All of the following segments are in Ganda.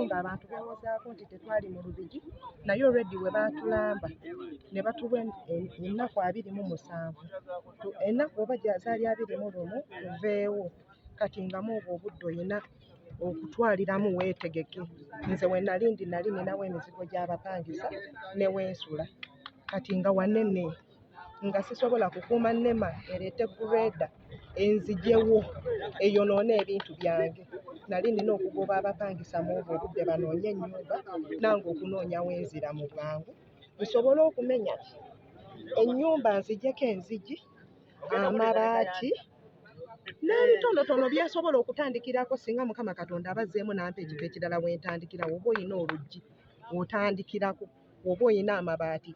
ng'abantu beewozaako nti tetwali mu Lubigi, naye already we baatulamba ne batuwa ennaku 27, ennaku oba zaali 21 tuveewo. Kati nga mu obwo obudde oyina okutwaliramu weetegeke. Nze we nali ndi nali ninawo emizigo gy'abapangisa ne wensula, kati nga wanene nga sisobola kukuuma NEMA ereete grader enzijewo eyonoone ebintu byange. Nali nina okugoba abapangisa mu obwo obudde banoonye ennyumba, nange okunoonya wenzira mu bwangu nsobole okumenya ki ennyumba, nzigyeko enzigi, amabaati n'ebitonotono byesobola okutandikirako singa Mukama Katonda abazzeemu n'ampa ekifo ekirala wentandikira. Oba oyina oluggi otandikirako, oba oyina amabaati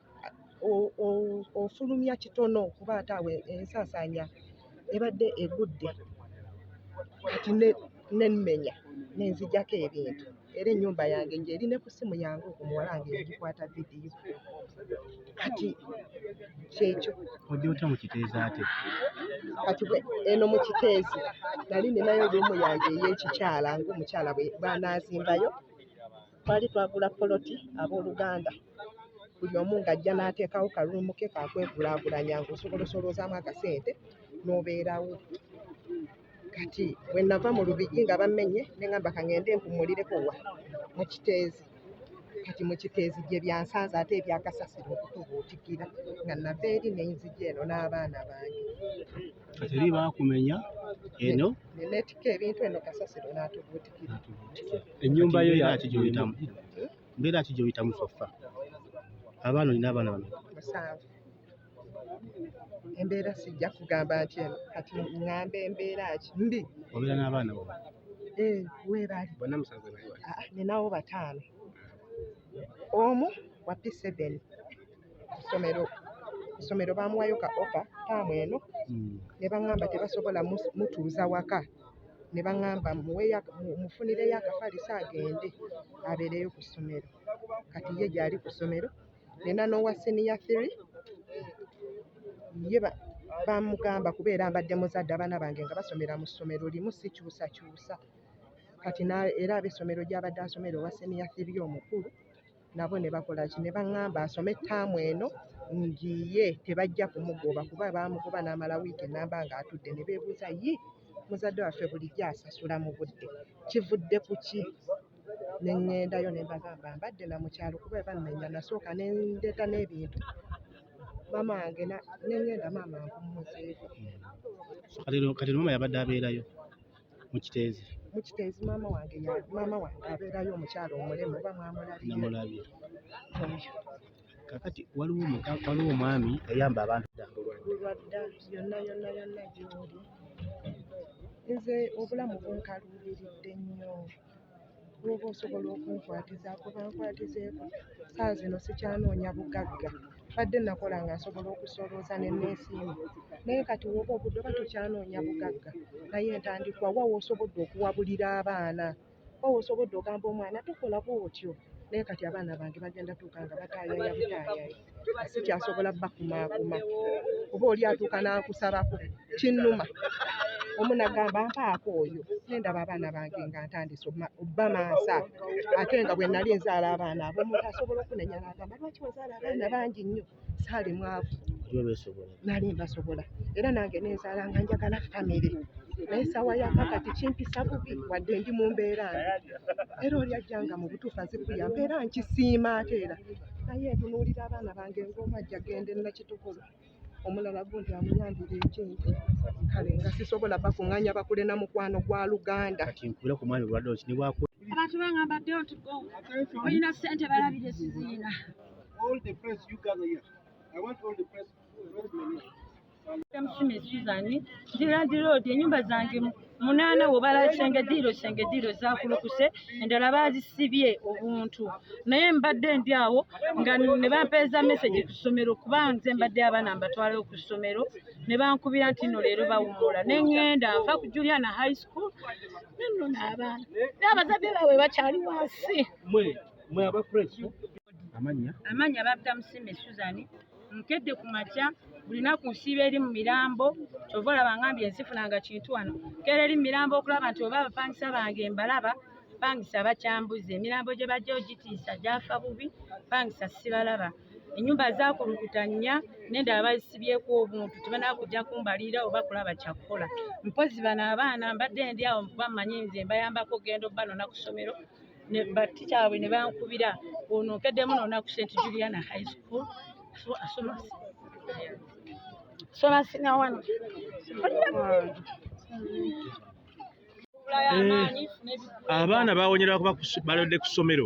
ofulumya kitono, kuba ate awo ensaasaanya ebadde egudde. Kati nemmenya nenzijako ebintu, era ennyumba yange ng'eri ne ku ssimu yange okwo muwala wange yagikwata vidiyo. Kati kyekyo. Ojja otya mu Kiteezi ate? Kati eno mu Kiteezi nali ninayo ruumu yange ey'ekikyala, ng'omukyala bw'anaazimbayo. Twali twagula poloti abooluganda, buli omu ng'ajja n'ateekawo karuumu ke kakwekulaakulanya, ng'osobola osoloozaamu akasente n'obeerawo. Kati bwe nava mu Lubigi nga bammenye, ne ŋŋamba kaŋŋende mpummulireko wa mu Kiteezi. Kati mu Kiteezi gye byansanze ate ebyakasasiro okutubuutikira, nga nava eri ne nzija eno n'abaana bange. Kati eri baakumenya eno ne neetikka ebintu eno kasasiro n'atubuutikira. Ennyumba yo ki gy'oyitamu? Mbeera ki gy'oyitamu so far? Abaana, olina abaana bameka? 7. Embeera sijja kugamba nti eno, kati ŋŋamba embeera ki mbi. Obeera n'abaana bo? Eh, weebali. Bonna 7 bali wali? Ah, ninawo 5. Omu wa P7 ku ssomero baamuwayo ka offer taamu eno, ne baŋŋamba tebasobola mutuuza waka, ne baŋŋamba mufunireyo akafaliso agende abeereyo ku ssomero. Kati ye gy'ali ku ssomero. Nina n'owa senior 3, ye bamugamba kubeera mbadde muzadde, abaana bange nga basomera mu ssomero limu, sikyusakyusa. Kati era ab'essomero gy'abadde asomera owa senior 3 omukulu nabo ne bakola ki, ne baŋŋamba asome ttaamu eno ngiye, tebajja kumugoba, kuba baamugoba n'amala wiiki ennamba ng'atudde, ne beebuuza, "Yi muzadde waffe bulijjo asasula mu budde, kivudde ku ki?" Ne ŋŋendayo ne mbagamba mbadde na mu kyalo, kuba bammenya nasooka ne ndeeta n'ebintu maama wange ne ŋŋenda maama mpummuzeeko. Kati maama yabadde abeerayo mu Kiteezi? Mu Kiteezi maama wange abeerayo, omukyala omulema, oba mwamulabye. Namulabye. Oyo. Kakati waliwo omwami eyamba abantu dda. Lulwadda yonna yonna yonna gy'oli. Nze obulamu bunkaluubiridde nnyo. Lwoba osobola okunkwatizaako, bankwatizeeko. Ssaawa zino sikyanoonya bugagga. Badde nakola nga nsobola okusolooza ne neesiima, naye kati woba obudde oba tokyanoonya bugagga, naye entandikwa wa w'osobodde okuwabulira abaana, wa w'osobodde ogamba omwana tokola bw'otyo. Naye kati abaana bange bagenda tuuka nga bataayaya butaayaya, sikyasobola bakumaakuma, oba oli atuuka n'akusabako kinnuma. Omu nagamba mpaako oyo, ne ndaba abaana bange nga ntandise obbamansa, ate nga bwe nali nzaala abaana abo omuntu asobola okunenya n'agamba lwaki wazaala abaana bangi nnyo. Saali mwavu. Nali mbasobola, era nange nenzaala nga njagala famire, naye essaawa ya kakati kimpisa bubi wadde ndi mu mbeera mbi. Era oli ajja nga mu butuufu azikuyamba, era nkisiima ate era, naye ntunuulira abaana bange ng'omu ajja genda e Nakitukulu, omulala gundi amuyambira ekintu. Kale nga sisobola bakuŋŋaanya bakule na mukwano gwa luganda. Kati nkubira ku mwami Bulwadde ki ne bwaku Abantu bangamba, "Don't go, olina ssente." Balabire siziina. All the press, you gather here. I want all the press, pressmen here. Musime Susan, ndi landlord. Ennyumba zange 8 wobala Sengediiro, Sengediiro zakulukuse, endala baazisibye obuntu. Naye mbadde ndi awo nga ne bampeeza message ku ssomero, kuba nze mbadde abaana mbatwalayo ku ssomero, ne bankubira nti nno leero bawummula, ne ŋŋenda nva ku Juliana High School nenno n'abaana, naye abazadde baabwe bakyali wansi. Mwe aba press. Amannya? Amannya bampita Musime Susan. Nkedde ku makya, buli naku nsiiba eri mu mirambo, kyova olaba ngambye nsifunanga kintu wano. Nkeera eri mu mirambo okulaba nti oba abapangisa bange mbalaba. Bapangisa bakyambuze, emirambo gye bajja ogitiisa gyafa bubi, pangisa sibalaba. Ennyumba zaakulukuta nnya n'endala bazisibyeko obuntu, tebanakujja kumbalirira oba kulaba kyakukola. Mpozzi bano abaana mbadde ndi awo kuba mmanyi nze mbayambako okugenda obbanona ku ssomero, ne batica baabwe ne bankubira, ono nkeddemu nona ku St Juliana High School, asoma soma sina wano. Abaana bawonyera kuba balodde ku ssomero.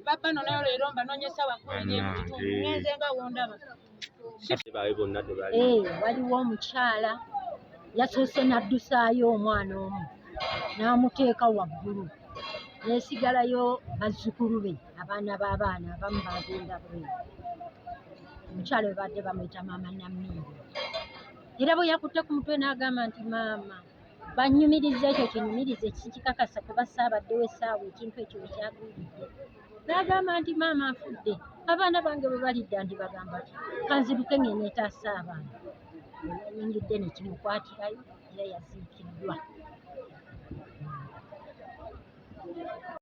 Baba nonayo leero mbanoonye essaawa 10:15, ngenze nga wondaba. Waliwo omukyala yasoose n'addusaayo omwana omu n'amuteeka waggulu, neesigalayo bazzukulu be, abaana b'abaana abamu bagenda bweru. Omukyala we badde bamuyita Maama Namiiro, era bwe yakutte ku mutwe n'agamba nti maama bannyumiriza ekyo kinyumirize kikikakasa kuba saabaddewo essaawa ekintu ekyo we kyagwiridde. N'agamba nti maama nfudde, abaana bange bwe balidda ndi bagamba ki, kanziruke ng'eneetaasa abaana. Bwe yayingidde ne kimukwatirayo era yaziikiddwa.